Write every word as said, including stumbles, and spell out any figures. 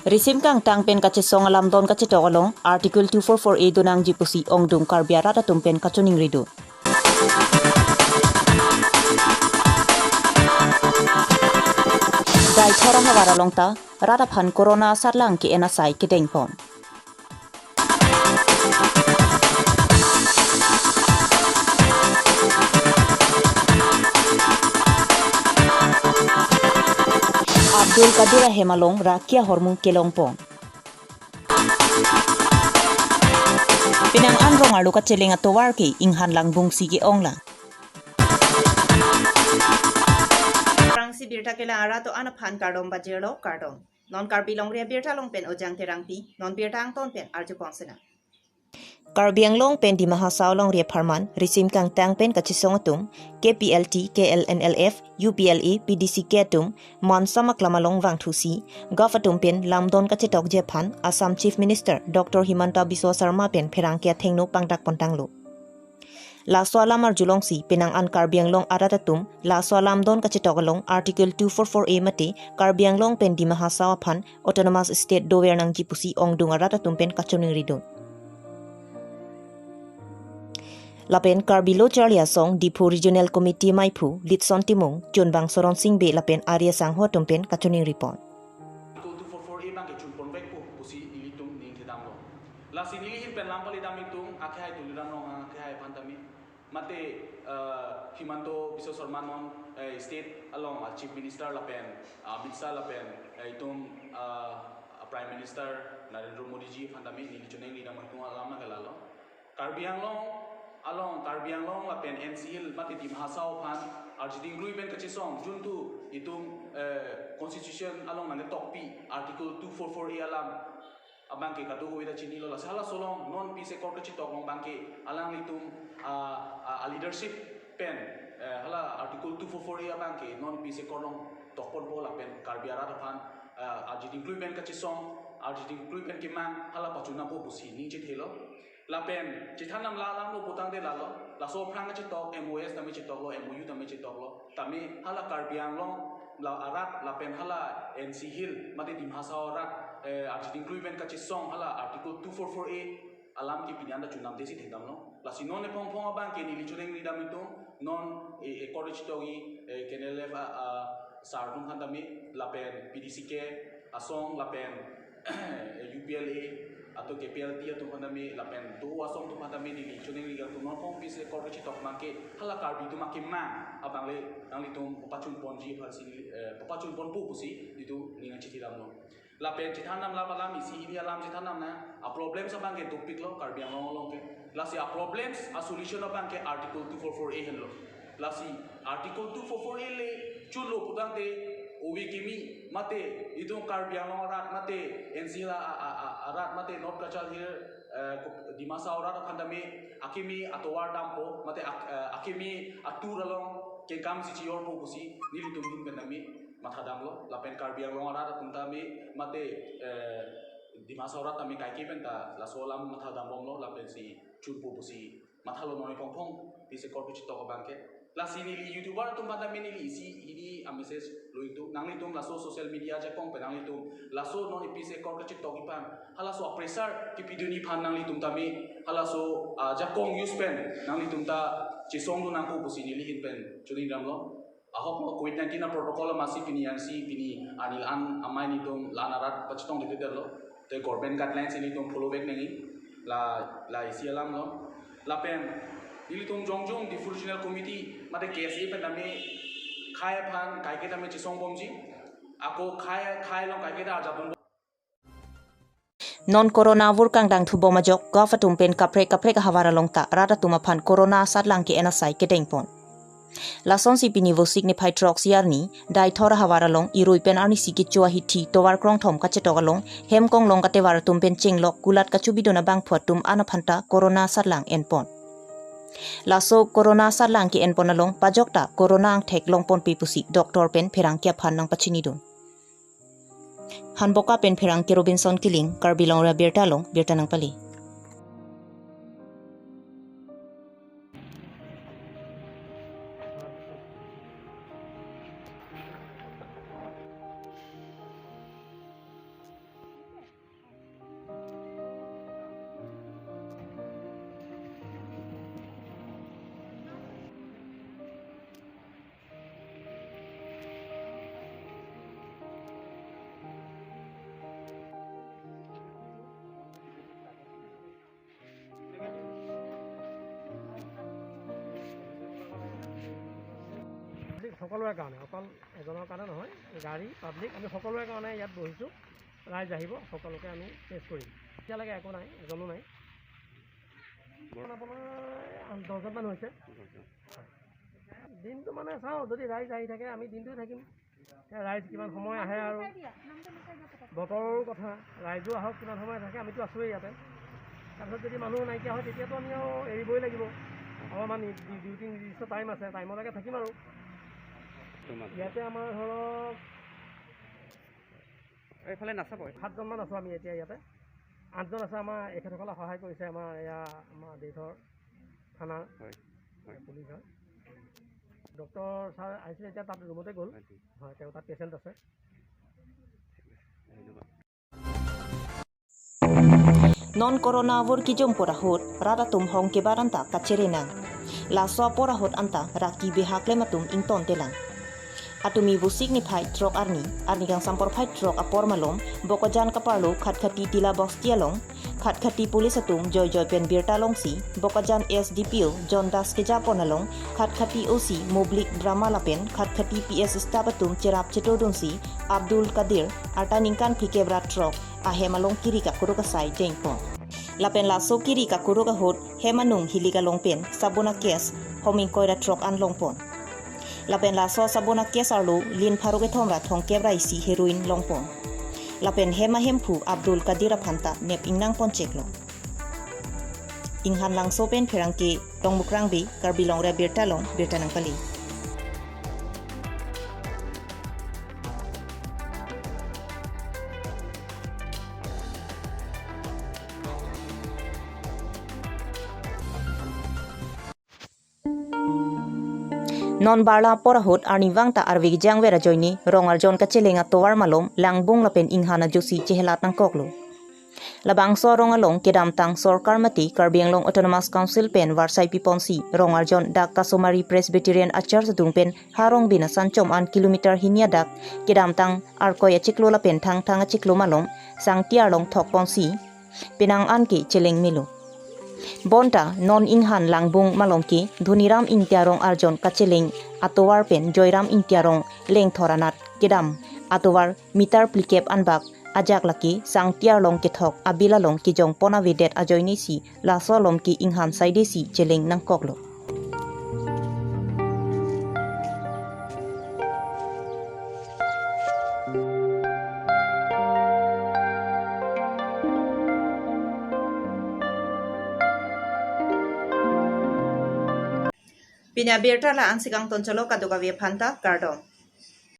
Risim kangtang pen kachesong alamdon kachetok along Article two four four A donangji pusi ongdung Karbi arat atum pen kachoningri dun. Daithor ahavar along ta rat aphan corona asatlang ke-en asai kedengpon. Abdul Kadir ahem along raki ahormu kelongpon. Penang an rong arlo kacheleng atovar ke inghan langbungsi ke-onglang. Aphrangsi birta kelang arat do-an aphan kardom pajirlo, kardom. Non Karbi Longri Abirta along pen Ojang Terangpi, non birta angton pen arjupon sinang. Karbi Anglong pen Dima Hasao alongri apharman, risim kangtang pen kachesong atum, K P L T, K L N L F, U P L A, P D C K atum, mansam aklam along vangthusi, gov atum pen lamdon kachetokji aphan, Assam Chief Minister Doctor Himanta Biswa Sarma pen pherangke athengno pangdak pontanglo. Laso alam arjulongsi, penang an Karbi Anglong arat atum, laso alamdon kachetok along Article two four four A mate, Karbi Anglong pen Dima Hasao aphan, Autonomous State dover nangji pusi ongdung arat atum pen kachoningri dun. Lapen Karbi Lo Charli Asong, Diphu Regional Committee maiphu, Litson Timung, Chunbang Soron Singbe lapen Arya Sangho atum pen kachoningri pon. Article two four four A abang ke chunpon vekpo pusi nelitum ning thedamlo. Lasi neli ahin pen lam pali dam itum, akhai Tuliram Ronghang, akhai aphan tame. Mate, eh, Himanta Biswa Sarma non, eh, state along, ah, Chief Minister lapen, ah, Amit Shah lapen, eh, itum, ah, Prime Minister Narendra Modi ji aphan tame neli choningri dam itum alam ke lalo. Karbi Anglong along, Karbi Anglong lapen N C Hill mate Dima Hasao aphan arjiding lui pen kachesong, juntu itum, eh, constitution along nangketokpi Article two four four A alam abang ke kadokave ta chinilo. Lasi halaso along non peace accord kachetok along abang ke alanglitum, ah, ah, ah, leadership pen, eh, hala Article two four four A abang ke non peace accord along tokponpo lapen Karbi arat aphan, ah, arjiding lui pen kachesong, arjiding lui pen kemang hala pachunampo pusi ning chethelo. Lapen chethan dam la alam lo putangte lalo, laso aphrang kachetok M O S tame chetoklo, M O U tame chetoklo. Tame hala Karbi Anglong la arat lapen hala N C Hill mate Dima Hasao arat, eh, arjiding lui pen kachesong hala Article two four four A alam ke pini an ta chunamde si thekdamlo. Lasi non ephong phong abang ke neli choningri dam itum, non, eh, accord chetoki, eh, K N L F, ah, ah, sar atum aphan tame, lapen P D C K asong, lapen U P L A atum, K P L T atum aphan tame, lapen do asong atum aphan tame neli choningri dam itum, non ephong peace accord kachetok abang ke hala Karbi atum akemang abang le nanglitum papachunponji aphansi, eh, papachunponpo pusi nelitum ning chethi damlo. Lapen chethan dam la alam isi hini alam chethan dam nang, a problems abang ke dopiklo Karbi Anglong along ke. Lasi a problems a solution abang ke Article two four four A henlo. Lasi Article two four four A le chunlo putangte ove kimi mate itum Karbi Anglong arat mate N C Hill a, a, a, a, arat mate North Cachar Hill, eh, Dima Hasao arat aphan tame akimi atovar dampo mate ak-, eh, akimi atur along kengkam si chiorpo pusi nelitum ahin pen tame matha damlo, lapen Karbi Anglong arat atum tame mate, eh, Dima Hasao arat tame kaike pen ta laso alam matha dambomlo lapen si chunpo pusi mathalo non ephong phong peace accord kachetok abang ke. Lasi neli YouTuber atum aphan tame neli isi hini a message lo itum, nanglitum laso social media ajakong pen nanglitum laso non peace accord kachetokji aphan halaso a pressure kepidunji aphan nanglitum tame halaso, ah, jakong use pen nanglitum ta chesong dun nangpo pusi neli ahin pen choningri damlo. Ahok lo covid nineteen a protocol amatsi pini ansi pini arni la-an amei nelitum la-an arat pachetong depedetlo. Te government guidelines nelitum follow back nangji, la, la isi alam lo. Lapen nelitum jongjong Diphu Regional Committee mate K S A pen tame khei aphan kaike tame chesongbomji. Ako khei, khei along kaike ta arjapdun. Non corona vur kangdang thubom ajok, gov atum pen kaprek kaprek ahavar along ta rat atum aphan corona asatlang ke-en asai kedengpon. Lasonsi pini Vosik niphai throksi arni, Daithor ahavar along irui pen arnisi kecho ahithi tovar krongthom kachetok along, hem konglong katevar atum pen chenglok kulat kachobidun abangphu atum an aphan ta corona asatlang enpon. Laso corona asatlang ke-enpon along pajok ta corona angthek longponpe pusi doctor pen pherangke aphan nangpachinidun. Hanboka pen pherangke Robinson Killing, Karbi Longri Abirta along birta nangpale. সকলোৰে কাৰণে, অকল এজনৰ কাৰণে নহয়, গাড়ী, পাব্লিক, আমি সকলোৰে কাৰণে ইয়াত বহিছোঁ। ৰাইজ আহিব, সকলোকে আমি ফেচ কৰিম। এতিয়ালৈকে একো নাই, এজনো নাই। বৰ্তমান আপোনাৰ আঠ দহজন মানুহ হৈছে। দিনটো মানে চাওঁ, যদি ৰাইজ আহি থাকে, আমি দিনটোৱে থাকিম। এতিয়া ৰাইজ কিমান সময় আহে আৰু বতৰৰ কথা, ৰাইজো আহক, কিমান সময় থাকে, আমিতো আছোঁৱেই ইয়াতে। তাৰপিছত যদি মানুহ নাইকিয়া হয়, তেতিয়াতো আমি আৰু এৰিবই লাগিব। আমাৰ মানে ডি-, ডিউটি নিৰ্দিষ্ট টাইম আছে, টাইমলৈকে থাকিম আৰু। ইয়াতে আমাৰ ধৰক এইফালে নাচাব। সাতজনমান আছোঁ আমি এতিয়া ইয়াতে। আঠজন আছে আমাৰ এখেতসকলে সহায় কৰিছে, আমাৰ এয়া আমাৰ দেশৰ থানাৰ হয়, হয়। পুলিচ হয়। ডক্টৰ ছাৰ আহিছিলে, এতিয়া তাত ৰুমতে গ'ল। হয়, ঠিক। হয়, তেওঁ তাত পেচেণ্ট আছে। ধন্যবাদ। Non corona vur kijom apor ahut rat atum hong kebar anta kachere nang. Laso apor ahut anta raki behak klem atum ingtontelang. Atumi Vosik niphai throk arni, arni kangsam porphai throk apor malom, Bokajan kaparlo Khatkhati Tila Bosti along Khatkhati police atum joijoi pen birta longsi Bokajan S D P O John Das kejapon along Khatkhati O C Moblik Brahma lapen Khatkhati P S staff atum cherap chetordunsi Abdul Kadir, arta ningkan phlikep ra throk, ahem along kiri kakuruk asai dengpon. Lapen laso kiri kakuruk ahut hem anung hilik along pen sabon akes hom ingkoi ra throk an longpon. Lapen laso sabon akes arlo lin pharo kethom ra thomkep ra isi heroin longpon. Lapen hem ahemphu Abdul Kadir aphanta nep ingnangpon cheklo. Inghan Langso pen pherangke Tongmukrang Bey, Karbi Longri Abirta along birta nangpale. Non barla apor ahut arnivang ta arve kejang ver ajoine rong arjon kacheleng atovar malom Langbung lapen Inghan ajoksi chehelat nangkoklo. Labangso arong along kedamtang sorkar mate Karbi Anglong Autonomous Council pen varsai piponsi rong arjon dak Kasomari Presbyterian achurch adung pen ha Rongbin asan chom an kilometer hini adak kedamtang Arkoi achiklo lapen Thangthang achiklo malom Sangti arlong thokponsi penang an ke cheleng melo. Bonta non Inghan Langbung malom ke Dhoniram Ingti arong arjon kacheleng atovar pen Joyram Ingti arong lengthor anat kedam atovar meter phlikep anbak ajak lake Sangti arlong kethok abil along kejongpon avedet ajoinesi laso alom ke Inghan saidesi cheleng nangkoklo. Pini abirta la-an si kangton cholo, kadokave aphanta kardom.